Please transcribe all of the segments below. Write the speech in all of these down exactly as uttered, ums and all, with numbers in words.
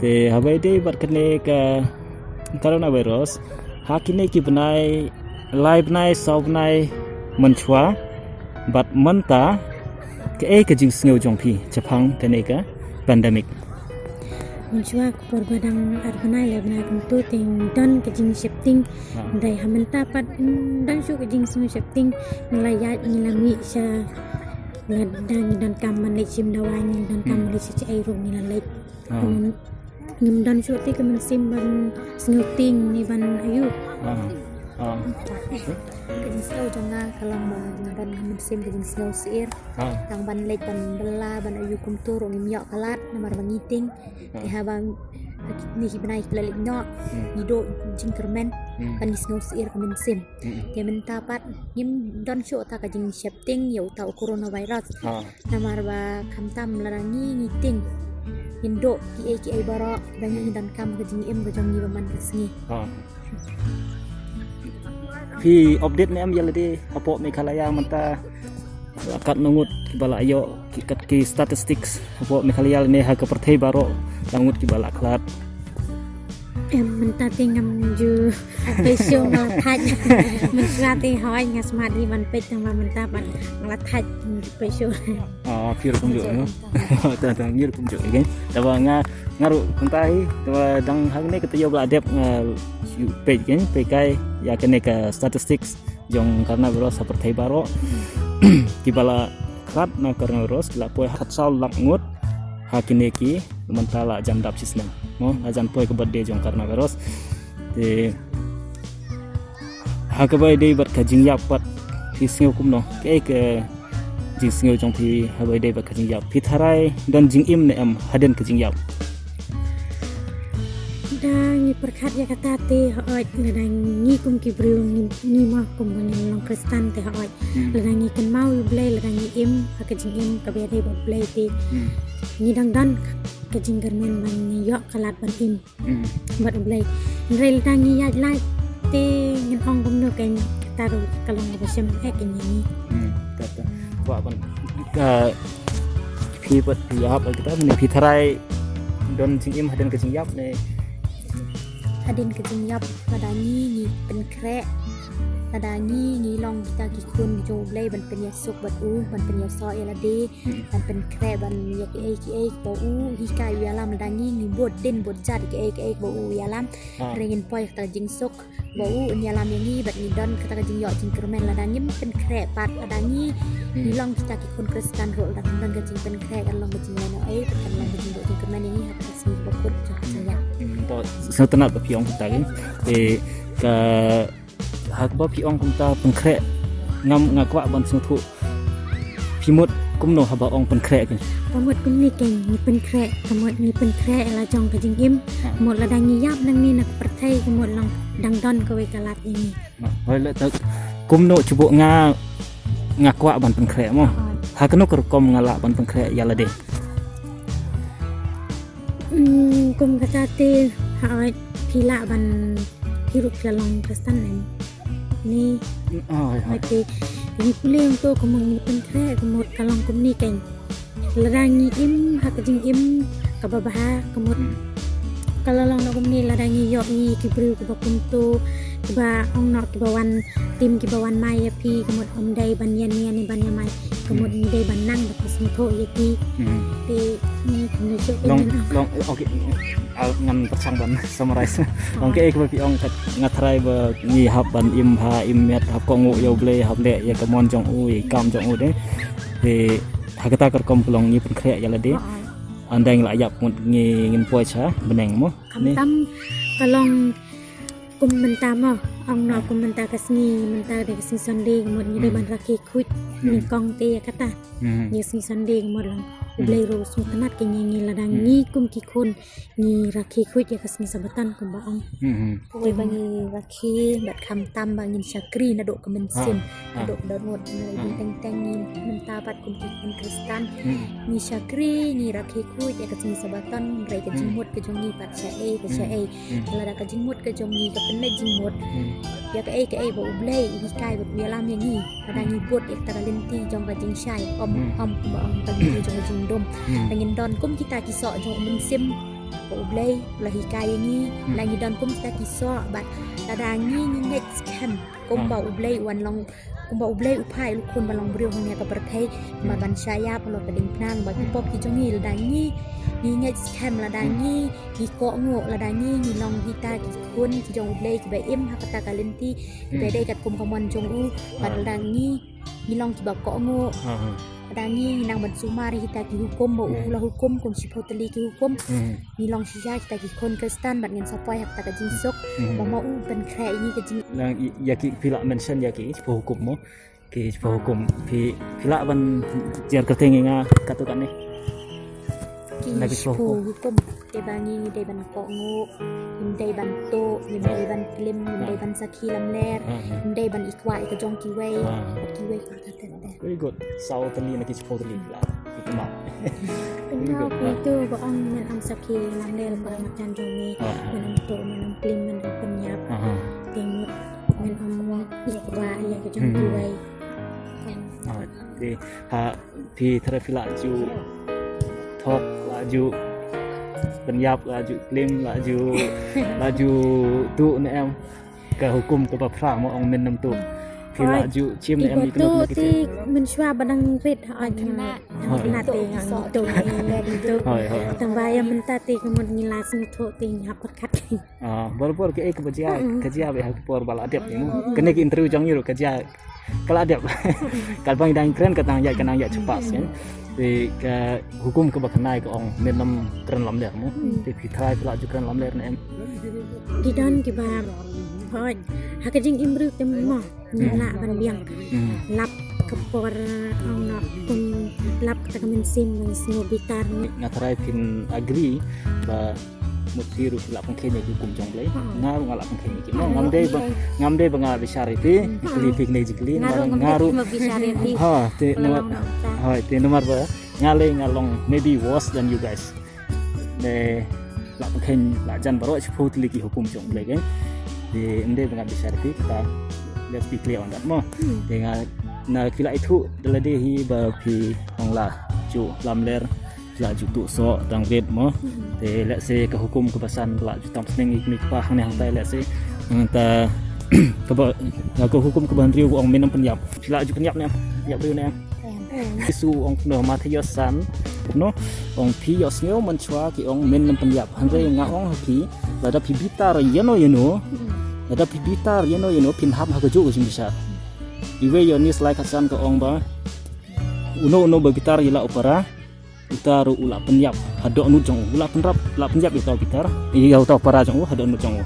Te haba ïadei bad kane ka coronavirus, ha kine ki bnai, lai bnai, saw bnai mynshuwa, bad mynta, kaei ka jingsngew jong phi shaphang kane ka pandemic? Mynshuwa ka por ba dang ar bnai lai bnai kumto te don ka jingsheptieng. Ha. Hynrei ha mynta pat, mm, don shuh ka jingsngew sheptieng. Ngi la ïaid, ngi la mih sha, lada ngi donkam ban leit shim dawai, ngi donkam ban leit sha shaei ruh ngi la leit. Ha. Ngim don shuh te ka mynsiem ban sngew tieng ne ban ayu. Ha. Ha. Ka jingsngew jong nga ka long ba nga don ka mynsiem ka jingsngew syier. Ha. Tang ban leit ban bylla ban ayu kumto ruh ngim ïoh ka lad namar ba ngi tieng. Ha. Te haba ngi, ngi bnai ki la leit noh, ngi duh jingkyrmen, ban ngi sngew syier ka mynsiem. Te mynta pat ngim don shuh ta ka jingsheptieng ïa uta u coronavirus. Ha. Namar ba khamtam lada ngi ngi tieng, ngin duh kiei kiei baroh ba ngi donkam ka jingim ka jong ngi ba man ka sngi. Ha. Phi update ne em ïa lade hapoh Meghalaya mynta, la katno ngut kiba la ïoh ki, kat ki statistics hapoh Meghalaya ne ha ka pyrthei baroh, la ngut kiba la khlad? Em, mynta te ngam ju peit shuh, nga la thait. Mynshuwa te hooid nga smat hi ban peit tang ba mynta pat nga la thait, ngam ju peit shuh. Ah, phi ruh kumjuh, no? Tang tang ngi ruh kumjuh, okay. Te ba nga, nga ruh kumta hi, te ba dang hangne ka taïew ba la dep nga shu peit, okay, peit kai ïa kane ka statistics jong coronavirus ha pyrthei baroh. Kiba la khlad na coronavirus ki la poi khatsaw lak ngut ha kine ki mynta la jan dap shisnem, no? La jan poi ka birthday jong coronavirus. Te ha kaba ïadei bad ka jingïap pat phi sngew kumno? Kaei ka jingsngew jong phi haba ïadei bad ka jingïap? Phi tharai don jingim ne em hadien ka jingïap? Da ngi pyrkhat ïa kata te hooid, lada ngi kum ki briew ngi, ngi ma kum ba ngi long Khristan te hooid. Hmm. Lada ngi kynmaw ïa U Blei, lada ngi im ha ka jingim kaba ïadei bad U Blei te, hmm, ngi dang don ka jingkyrmen ban ngi ïoh ka lad ban im. Hmm. Bad U Blei. Hynrei lada ngi ïaid lait te ngin ong kumno, kan kata ruh ka long kaba shem eh ka ngi. Hmm. Kata. Kwah ban, ka, phi pat phi ïap kita, mane phi tharai don jingim hadien ka jingïap ne? Hadien ka jingïap, lada ngi ngi pynkhreh, lada ngi ngi long kita ki khun jong U Blei ban pynïasuk bad u, ban pynïasoh ïa lade, hmm, ban pynkhreh ban ïa kiei kiei ba u hikai, u ïalam, lada ngi ngi bud dien bud jat kiei kiei ba u ïalam. Ah. Hynrei ngin poi ha kata ka jingsuk ba u un ïalam ïa ngi bad ngi don kata ka jingïoh jingkyrmen. Lada ngim pynkhreh pat, lada ngi, hmm, ngi long kita ki khun Khristan ruh, lada ngim don ka jingpynkhreh, kan long ka jinglehnohei, kan long ka jingduh jingkyrmen ïa ngi ha kata ka sngi ba kut jong ka jingïap. Hmm, to sngewtynnat ba phi ong kumta, kan? Te ka, haba phi ong kumta pynkhreh, ngam, nga kwah ban sngewthuh. Phi mut kumno haba ong pynkhreh, kan? Ka mut kumne, kan, ngi pynkhreh, ka mut ngi pynkhreh la jong ka jingim. Ha. Ka mut lada ngi ïap nangne na ka pyrthei, ka mut long dang don kawei ka lad ïa ngi. Ha, hooid, lada kumno, shu buh nga, nga kwah ban pynkhreh mo. Ha. Ha kano ka rukom nga lah ban pynkhreh ïa lade? Hmm, kum kata te, hooid, phi lah ban, phi ruh phi la long Khristan, em? Ni. Oh, hooid. Hooid te, ngi pule ong to, ka mut ngi pynkhreh, ka mut ka long kumne, kan. Lada ngi im ha ka jingim kaba bha, ka mut, hmm, ka la long noh kumne, lada ngi ïoh ngi ki briew kiba kumto, kiba ong noh, kiba wan tim, kiba wan mai ïa phi, ka mut ym dei ban ïa ne ïa ne ban ïa mai, ka mut, hmm, ngi dei ban nang bad sngewthuh ïa ki. Hmm. Te ngi kumne shuh, long, kan, long, okay. Ah, ngan pyrshang ban summarize. Ah. Ong kaei kaba phi ong, kat, nga tharai ba ngi hap ban im bha im miat, hap kohnguh ïa U Blei, hap leh ïa ka mon jong u, ïa ka kam jong u de. Te ha kata ka rukom ka long ngi pynkhreh ïa lade. Ah, ah. Ynda ngi la ïap mut ngi, ngin poi sha bneng mo. Khamtam ka long kum mynta mo, ong noh, kum mynta ka sngi, mynta ka dei ka sngi Sunday, ka mut ngi dei ban rakhe khuid, hmm, nyngkong te ïa kata. Hmm. Ïa sngi Sunday, ka mut long U Blei ruh u sngewtynnat ïa ngi, lada ngi kum ki khun ngi rakhe khuid ïa ka sngi Sabbaton kumba ong. Hmm. Kawei ba ngi rakhe bad khamtam ba ngin shakri naduh ka mynsiem. Ah. Naduh ka dohnud, naduh ka teng teng, ngi mynta pat kum ki khun Khristan. Hmm. Ngi shakri, ngi rakhe khuid ïa ka sngi Sabbaton, hynrei ka jingmut ka jong ngi pat shaei, pat shaei. Hmm. Lada ka jingmut ka jong ngi ka pynleit jingmut, hmm, ïa kaei kaei ba U Blei u hikai bad u ïalam ïa ngi. Lada ngi bud ïa kata ka lynti jong ka jingshai, ym, hmm, ym kumba ong ka lynti jong ka jingdum. Hmm. Ba ngin don kum kita ki soh jong u mynsiem. ba U Blei u la hikai ïa ngi, hmm, la ngi don kum kita ki soh, bad lada ngi ngi ngeit skhem kumba, hmm, U Blei u wan long, kumba U Blei u phah ïa u Khun ban long briew hangne ha ka pyrthei, hmm, ban shah ïap halor ka diengphna, bad ki, hmm, pop ki jong ngi, lada ngi ngi ngeit skhem, lada, hmm, ngi ngi kohnguh, lada ngi ngi long kita ki khun ki jong U Blei kiba im ha kata ka lynti, kiba, hmm, dei katkum ka mon jong u, bad, ah, lada ngi ngi long kiba kohnguh. Ha, ha. Lada ngi ngi nang ban sumar ïa kita ki hukum ba u, hmm, la hukum, kum shiphew tylli ki hukum. Hmm. Ngi long shisha kita ki khun Khristan bad ngin sa poi ha kata ka jingsuk. Hmm. Ba ma u pynkhreh ïa ngi ka jing- Nang i-, ïa ki phi la mention ïa ki shiphew hukum mo. Ki shiphew hukum phi, phi lah ban jer kyrteng ïa nga katto katne? Ki, na ki shiphew hukum. Te ba ngi ngi dei ban kohnguh, ngim dei ban tuh, ngim dei ban klim, ngim dei ban sakhi lamler, ngim dei ban ïa kwah ïa ka jong kiwei, kiwei. Very good. Saw tylli na ki shiphew tylli la. Ito ma. Very good. Ito ba ong men ym sakhi lamler para marjan jong me, men ym tuh, men ym klim, men ym pynïap. Te men ym ïa kwah ïa ka jong kiwei. Te ha phi tharai phi la ju thok, la ju pynïap, la ju klim, la ju, la ju tuh ne em? Ka hukum kaba phra mo ong men ym tuh. Phi la ju chim ne em? Ïa kano kano ki te mynshuwa ba dang rit ha, ong khynnah te ngan tuh, ngan tuh. Hooid, hooid. Tang ba ïa mynta te ka mut ngi la sngewthuh te ngi hap pyrkhat. Ah, barabor kaei kaba jia, ka jia bad ha ka por ba la dep ni mo. Kane ka interview jong ngi ruh ka jia, ka la dep. Katba ngi dang kren ka nang ïaid, ka nang ïaid shaphang sien. Te ka hukum kaba khyndai ka ong men ym kren lamler mo. Te phi tharai phi la ju kren lamler ne em? Ki don kiba, hooid, ha ka jingim briew te mo. Ngi lah ban biang. Lap ka por, ong noh, kum lap kata ka mynsiem ba ngi sngew bitar ni. Nga tharai phin agree ba mut phi ruh phi lah pynkheiñ ïa ki hukum jong U Blei. Nga ruh nga lah pynkheiñ ïa ki. Ngam dei ba, ngam dei ba nga bishar ïa phi, phi kylli phi kine jingkylli, nga ruh ngam dei ba bishar ïa phi. Ha, te namar, ha, te namar ba nga lei nga long maybe worse than you guys. Te lah pynkheiñ, lah jan baroh shiphew tylli ki hukum jong U Blei, okay? Te ym dei ba nga bishar ïa phi, kata, let's be clear on that mo. Te nga, na phi la ithuh da lade hi ba phi ong la ju lamler, la ju tuh soh tang bit mo. Te let's say ka hukum kaba san ka la ju tam sneng ïa ki kmie kpa hangne hangtai, let's say. Nangta kaba, ka hukum kaba hynriew ka ong men ym pynïap. Phi la ju pynïap ne em? Pynïap briew ne em? Jisu u ong kumno, Mathaios san, kumno, ong phi ïohsngew mynshuwa ki ong men ym pynïap. Hynrei nga ong ha phi, lada phi bitar ïano ïano, lada phi bitar ïano ïano, phin hap ha kajuh ka jingbishar. Iwei Ïoannis lai khatsan ka ong ba uno uno ba bitar ïa la u para, uta ruh u la pynïap haduh nud jong u, u la pynrap, la pynïap ïa uta u bitar, ïa uta u para jong u haduh nud jong u.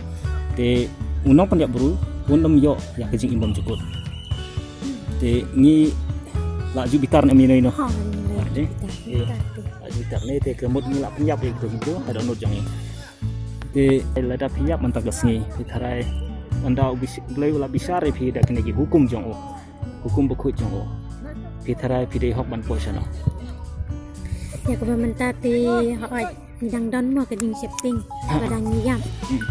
Te u nongpynïap briew un ym ïoh ïa ka jingim bymjukut. Te ngi la ju bitar ne em ïano ïano? Ha, ngi la ju bitar, bitar te. La ju bitar ne, te ka mut ngi la pynïap ïa uta u Hindu haduh nud jong ngi. Te lada phi ïap mynta ka sngi, phi tharai, ynda U Blei u la bishar ïa phi da kine ki hukum jong u, hukum bakhuid jong u, phi tharai phi dei hok ban poi shano? Ïa kaba mynta te, hooid, ngi dang don mo ka jingsheptieng ba dang ngi ïap.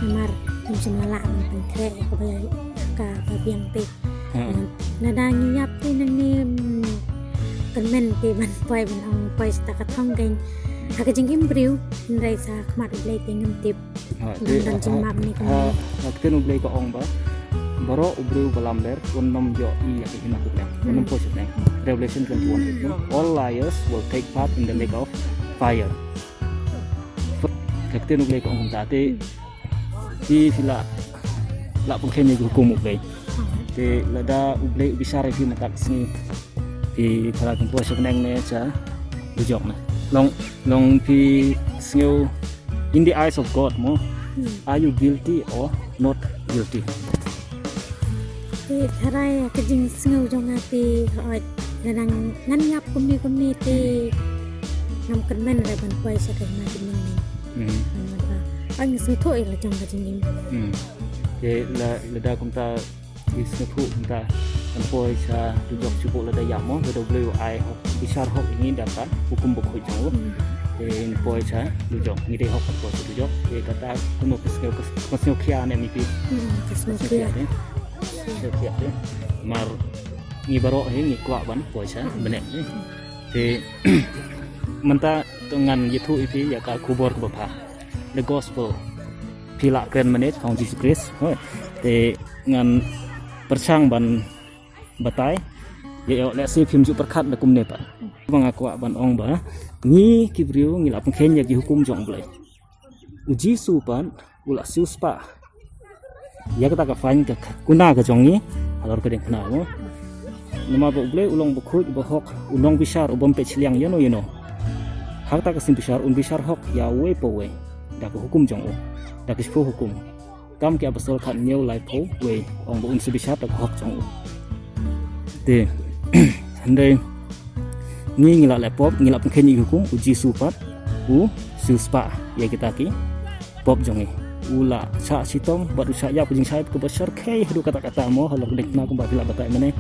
Namar ngim shym la lah ban pynkhreh ïa kaba ïa ka, ka biang te. Lada ngi ïap te nangne, mm, kyrmen te ban poi, ban ong poi sa ka thong keiñ ha ka jingim briew, hynrei sa khmat U Blei te ngim tip. Ha, te, ha, ha, ha ka ktien U Blei ka ong ba baroh u briew ba lamler un ym ïoh ïa ka hima ka bneng, un ym poi sha bneng. Revelation twenty-one eighteen, "All liars will take part in the lake of fire." Ka ktien U Blei ka ong kumta te, phi, phi la, la pynkheiñ ïa ki hukum U Blei. Te lada U Blei u bishar ïa phi mynta ka sngi, phi tharai phin poi sha bneng ne sha dujok ne? Long, long phi sngew in the eyes of God mo, are you guilty or not guilty? Te tharai ka jingsngew jong nga te, hooid, lada ngan ïap kumne kumne te ngam kyrmen re ban poi sha ka hima ka bneng. Namar ba nga sngewthuh ïa la jong ka jingim. Te la, lada kumta, phi sngewthuh mynta ban poi sha dujok shuh lada ïap mo, lada U Blei u ai hok, bishar hok ïa ngi da ka hukum bakhuid jong u. Te ngin poi sha dujok, ngi dei hok ban poi sha dujok. Te kata kumno phi sngew, ka, ka sngew khia ne em ïa phi? Ka sngew khia. Sngew khia te. Namar ngi baroh hi ngi kwah ban poi sha bneng. Te mynta to ngan ïathuh ïa phi ïa ka khubor kaba bha. The gospel. Phi lah kren mynne ha u Jisu Khrist. Hooid. Te ngan pyrshang ban batai. Ïa, ïa, lehse phim ju pyrkhat da kumne pat. Ba nga kwah ban ong ba ngi ki briew ngi la pynkheiñ ïa ki hukum jong U Blei. U Jisu pat u la siewspah ïa kata ka fain ka, ka kuna ka jong ngi halor ka diengphna mo. Namar ba U Blei u long bakhuid, bahok, u nongbishar, u bym peit shiliang ïano ïano. Ha kata ka sien bishar un bishar hok ïa uwei pa uwei da ka hukum jong u, da ka shiphew hukum. Kam ki Apostol khathynñiew, laiphew wei, ong ba un sa bishar da ka hok jong u. Te hynrei ngi, ngi la leh pop, ngi la pynkheiñ ïa ki hukum, U Jisu pat u siewspah ïa kita ki pop jong ngi. U la shah shitom bad u shah ïap ka jingshah ïap kaba shyrkhei haduh katta katta mo, halor ka diengphna kumba phi la batai mynne.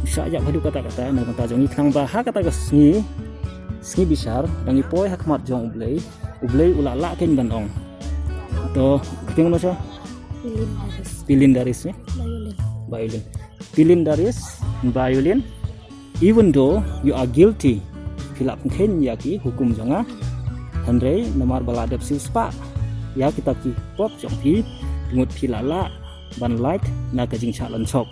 U shah ïap haduh katta katta na ka bynta jong ngi, khnang ba ha kata ka sngi, sngi bishar, da ngi poi ha khmat jong U Blei, U Blei u la lah keiñ ban ong. To, kyrteng mano sha? Pilindaris. Pilindaris, eh? Violin. Violin. Pilindaris, Violin. Even though you are guilty, phi la pynkheiñ ïa ki hukum jong nga. Hynrei namar ba la dep siewspah ïa kita ki pop jong phi, te mut phi la lah ban lait na ka jingshah lynshop.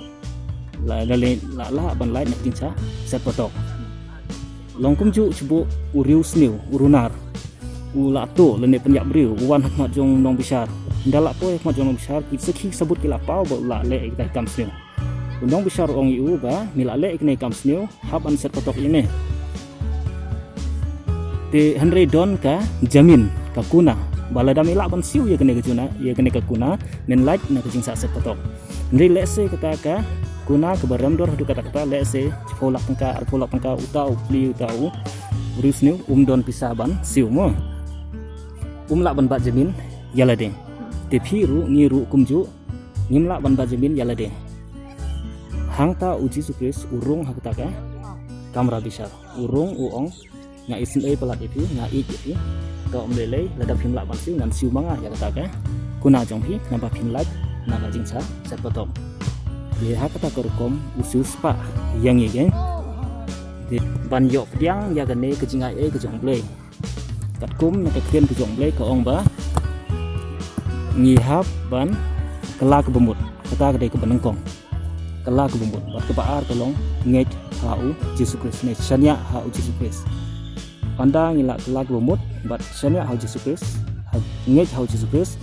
La, la, la, la lah ban lait na ka jingshah set patok. Long kumjuh shibun u riewsniew, u runar. U la tuh lane pynïap briew, u wan ha khmat jong nongbishar. Ynda la poi ha khmat jong nongbishar, ki sakhi sabut ki la paw ba u la leh ïa kita ki kam sniew. U nongbishar u ong ïa u ba me la leh ïa kine ki kam sniew, hap ban set patok ïa me. Te hynrei don ka jamin, ka kuna, ba lada me lah ban siew ïa kane ka juna, ïa kane ka kuna, men lait na ka jingshah set patok. Hynrei lehse kata ka kuna kaba rem dor haduh katta katta, lehse shiphew lak tyngka, arphew lak tyngka, uta u pli, uta u riewsniew, um don pisa ban siew mo. Um lah ban bat jamin ïa lade. Te phi ruh, ngi ruh kumjuh, ngim lah ban bat jamin ïa lade. Hangta U Jisu Khrist u rung ha kata ka kamra bishar. U rung, u ong, nga isynei palat ïa phi, nga ïeit ïa phi. To ym lei lei, lada phim lah ban siew, ngan siew ma nga ïa kata ka kuna jong phi, namar phin lait na ka jingshah set patok. Te ha kata ka rukom u siewspah ïa ngi, keiñ. Te ban ïoh pdiang ïa kane ka jingai ei ka jong U Blei. Katkum na ka ktien ka jong U Blei ka ong ba ngi hap ban kylla kaba mut. Kata ka dei kaba nyngkong. Kylla kaba mut. Bad kaba ar ka long ngeit ha U Jisu Khrist, ne shaniah ha U Jisu Khrist. Ynda ngi la kylla kaba mut bad shaniah ha U Jisu Khrist, ha, ngeit ha U Jisu Khrist,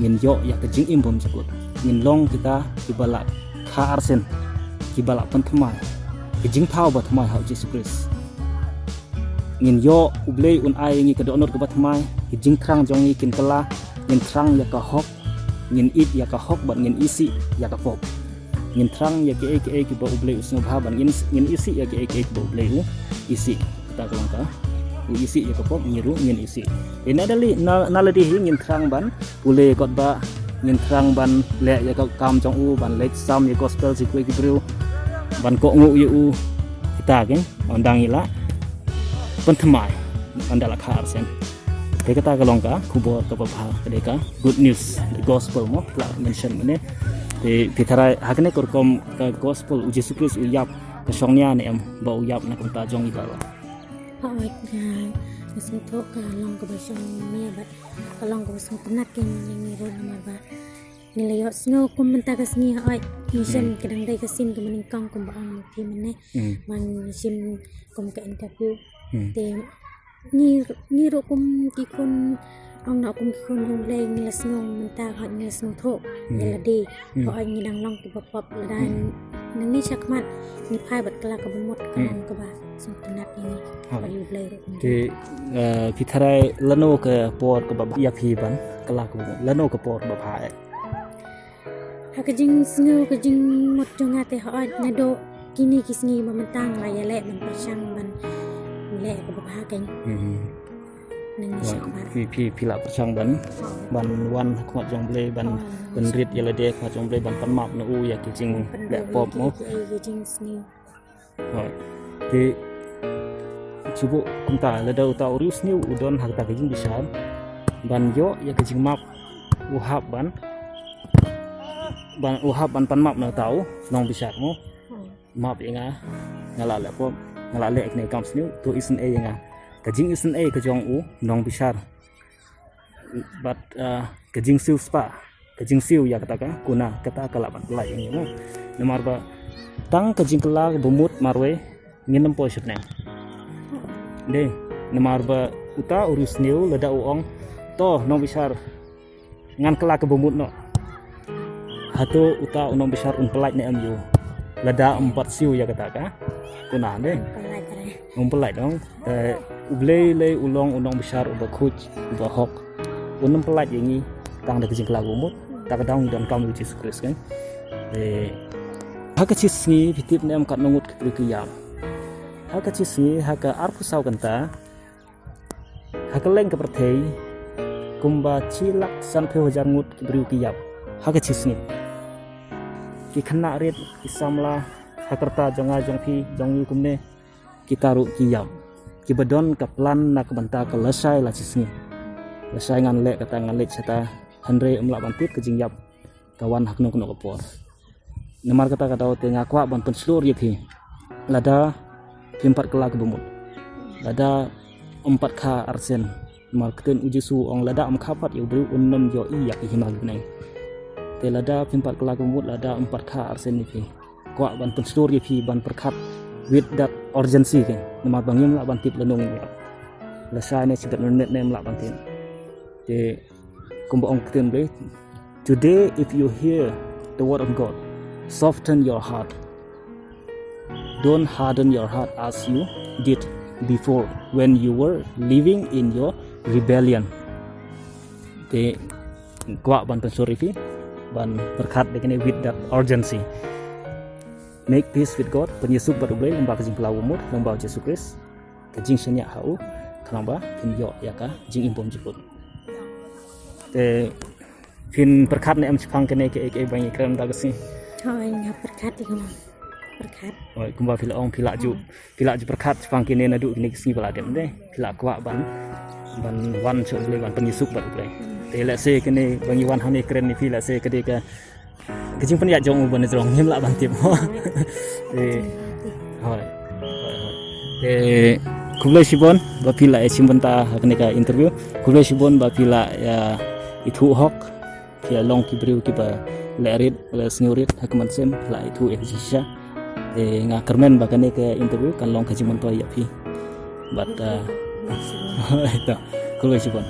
ngin ïoh ïa ka jingim bymjukut. Ngin long kita kiba la kha arsien, kiba la pynthymmai ka jingthaw ba thymmai ha U Jisu Khrist. Ngin ïoh, U Blei un ai ïa ngi ka dohnud kaba thymmai, ki jingthrang jong ngi kin kylla, ngin thrang ïa ka hok, ngin ïeit ïa ka hok bad ngin isih ïa ka pop. Ngin thrang ïa kiei kiei kiba U Blei u sngewbha bad ngin, ngin isih ïa kiei kiei kiba U Blei u isih. Kata ka long ka, u isih ïa ka pop, ngi ruh ngin isih. Te na lade, na, na lade hi ngin thrang ban pule kot ba, ngin thrang ban leh ïa ka kam jong u, ban leit sam ïa gospel sha kiwei ki briew, ban kohnguh ïa u. Kita keiñ, ynda ngi la pynthymmai, ynda la kha arsien. Te kata ka long ka khubor kaba bha, ka dei ka good news, the gospel mo, la mention mynne. Te phi tharai ha kane ka rukom ka gospel, U Jisu Khrist u ïap, ka shong nia ne em ba u ïap na ka bynta jong ngi baroh? Hooid, nga, nga sngewthuh ka long kaba shong nia bad ka long kaba sngewtynnat keiñ ïa ngi ruh namar ba ngi la ïohsngew kum mynta ka sngi, hooid, ngi shim, hmm, ka dang dei ka sien kaba nyngkong kumba ong ma phi mynne. Hmm. Ba ngi shim kum ka interview. Hmm. Te ngi, ngi ruh kum ki khun, ong na kum ki khun jong U Blei, ngi la sngew mynta, hooid, ngi la sngewthuh, hmm, ïa lade. Hmm. Hooid, ngi dang long kiba pop lada, hmm, nangne shakhmat ngi phai bad kylla kaba mut, ka, hmm, long kaba sngewtynnat ïa ngi. Hooid. Bad ïa U Blei ruh kumjuh. Te, eh, phi tharai lano ka por kaba bha ïa phi ban kylla kaba mut, lano ka por ba bha eh? Ha ka jingsngew, ka jingmut jong nga te, hooid, naduh kine ki sngi ba mynta nga la ïaleh ban pyrshang ban leh kaba bha keiñ. Mhm. Nangne shakhmat. Phi, phi, phi la pyrshang ban, oh, ban wan ha khmat jong U Blei, ban, oh, pynrit ïa lade ha khmat jong U Blei, ban pan map na u ïa ki jingleh pop mo. Ki, ki, ki jingsngew. Hooid. Te shu buh kumta, lada uta u riewsniew u don ha kata ka jingbishar ban ïoh ïa ka jingmap, u hap ban, ban, u hap ban pan map na uta u nongbishar mo. Map ïa nga, nga la leh pop, nga la leh kine ki kam sniew, to isynei ïa nga. Ka jingisynei ka jong u nongbishar. Bad ka jingsiew spah, ka jingsiew ïa kata ka kuna, kata ka lah ban pyllait ïa ngi mo. Namar ba tang ka jingkylla kaba mut marwei ngin ym poi sha bneng. Dei, namar ba uta u riewsniew lada u ong, to nongbishar, ngan kylla kaba mut noh, hato uta u nongbishar un pyllait ne em ïa u? Lada ym pat siew ïa kata ka kuna, dei, ym pyllait dong. Te U Blei lei u long u nongbishar uba khuid, uba hok. Un ym pyllait ïa ngi tang da ka jingkylla kaba mut. Ta ka daw ngi donkam ïa u Jisu Khrist, kan? Te ha ka shi sngi phi tip ne em katno ngut ki briew ki ïap? Ha ka shi sngi, ha ka arphew saw kynta, ha kylleng ka pyrthei, kumba shi lak sanphew hajar ngut ki briew ki ïap ha ka shi sngi. Ki khynnah rit, ki samla, ha ka rta jong nga jong phi jong ngi kumne, kita ruh ki ïap. Kiba don ka plan na ka bynta ka lashai la shi sngi. Lashai ngan leh kata, ngan leit shata, hynrei ym lah ban tip ka jingïap ka wan ha kano kano ka por. Namar kata ka daw te nga kwah ban pynshlur ïa phi, lada phim pat kylla kaba mut, lada ym pat kha arsien. Namar ka ktien u Jisu u ong, lada ym kha pat ïa u briew un ym ïohi ïa ka hima ki bneng. Te lada phim pat kylla kaba mut, lada ym pat kha arsien ïa phi, kwah ban pynshlur ïa phi ban pyrkhat with that urgency, kan? Namar ba ngim lah ban tip lano ngin ïap. Lashai ne shibit minit ne ym lah ban tip. Te kumba ong ka ktien Blei, today if you hear the word of God, soften your heart. Don't harden your heart as you did before when you were living in your rebellion. Te kwah ban pynshlur ïa phi ban pyrkhat da kane with that urgency. Make peace with God, pynïasuk bad U Blei lyngba ka jingkylla kaba mut, lyngba u Jisu Khrist. Ka jingshaniah ha u, khnang ba phin ïoh ïa ka jingim bymjukut. Te phin pyrkhat ne em shaphang kane kaei kaei ba ngi kren da ka sngi? Hooid, nga pyrkhat ïa ka, pyrkhat. Hooid, kumba phi la ong, phi la ju, phi la ju pyrkhat shaphang kine naduh kine ki sngi ba la dep, dei? Phi la kwah ban, ban wan sha U Blei, ban pynïasuk bad U Blei. Te lehse kane ba ngi wan hangne kren ïa phi, lehse ka dei ka ka jingpynïaid jong u ba na jrong, ngim lah ban tip. Te, hooid, hooid, hooid. Te khublei shibun ba phi la ïa shim bynta ha kane ka interview. Khublei shibun ba phi la ïa ithuh hok. Phi la long ki briew kiba leh rit, leh sngewrit ha ka mynsiem, phi la ithuh ïa ka jingshisha. Te nga kyrmen ba kane ka interview kan long ka jingmyntoi ïa phi. Bad, ah, to, khublei shibun.